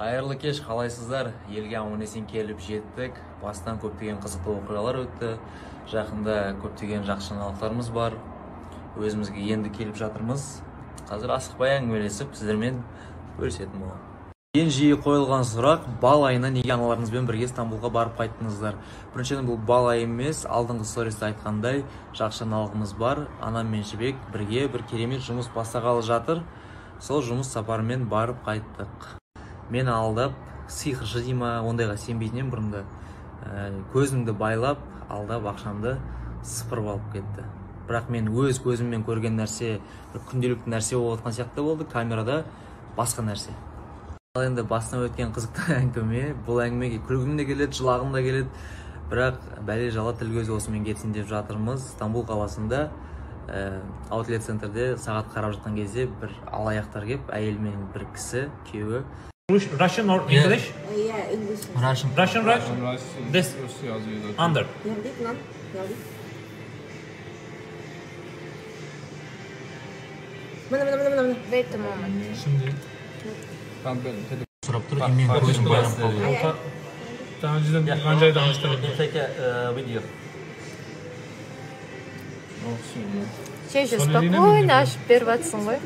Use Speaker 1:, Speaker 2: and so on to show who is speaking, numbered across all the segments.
Speaker 1: Қайырлы кеш, қалайсыздар? Елге аман-есен келіп жеттік. Бастан көптеген қызықты оқиғалар өтті. Жақында көптеген жақсы жаңалықтарымыз бар. Өзімізге енді келіп жатырмыз. Қазір асықпай әңгімелесіп, сіздермен бөлісетін боламын. Ең жиі қойылған сұрақ: бал айына неге аналарыңызбен бірге Стамбулға барып қайттыңыздар? Біріншіден, бұл бал айы емес, алдыңғы стористе айтқандай, жақсы жаңалығымыз бар. Анам мен Жібек бірге бір керемет жұмыс бастағалы жатыр. Сол жұмыс сапарымен барып қайттық. Мен алдап, сиқыршы дей ма, ондайға сенбейтін едім бұрында. Көзімді байлап, алдап ақшамды сыпырып алып кетті. Бірақ мен өз көзіммен көрген нәрсе бір күнделікті нәрсе болып жатқан сияқты болды, камерада басқа нәрсе. Ал енді басынан өткен қызықты әңгіме, бұл әңгімеге күлгім де келеді, жылағым да келеді. Бірақ бәле жала тіл көз осымен кетсін деп жатырмыз. Стамбул қаласында аутлет центрде сағат қарап жатқан кезде бір алаяқтар келіп, әйел мен бір кісі, күйеуі.
Speaker 2: Russian or English?
Speaker 3: Yeah, English.
Speaker 1: Russian.
Speaker 2: Russian, right? This under.
Speaker 3: Geldik lan, geldik. Mına mına mına mına.
Speaker 4: Wait a moment.
Speaker 5: Şimdi
Speaker 1: Сұрап тұр, мен көзім байланып қалды.
Speaker 5: Daha önceden Ganca'yı danıştırdım.
Speaker 6: Take a video.
Speaker 4: Сен же
Speaker 5: Söylediğine mi
Speaker 4: спокойно
Speaker 5: gidiyor?
Speaker 4: Ашып беріп жатсың ғой.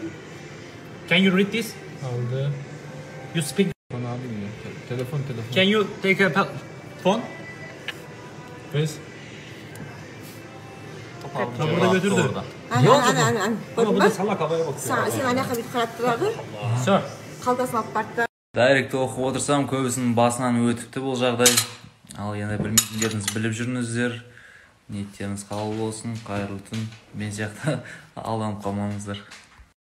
Speaker 2: Can you read this?
Speaker 5: Aldı.
Speaker 2: You speak.
Speaker 5: Telefon telefon.
Speaker 2: Can you take a phone?
Speaker 5: Biz
Speaker 2: Ha, burada götürdü.
Speaker 3: Ana ana ana ana.
Speaker 2: Ama
Speaker 3: Gördün
Speaker 2: bu da
Speaker 3: mü?
Speaker 2: salak havaya bakıyor.
Speaker 3: Sen ana бүйтіп қарап тұрады.
Speaker 2: Sir.
Speaker 3: Қалтасын алып барды.
Speaker 1: Дайректті оқып отырсам, көбісінің басынан өтіпті бұл жағдай. Ал енді білмейтіндеріңіз біліп жүріңіздер. Ниеттеріңіз қабыл болсын, қайырлы түн. Мен сияқты алданып қалмаңыздар.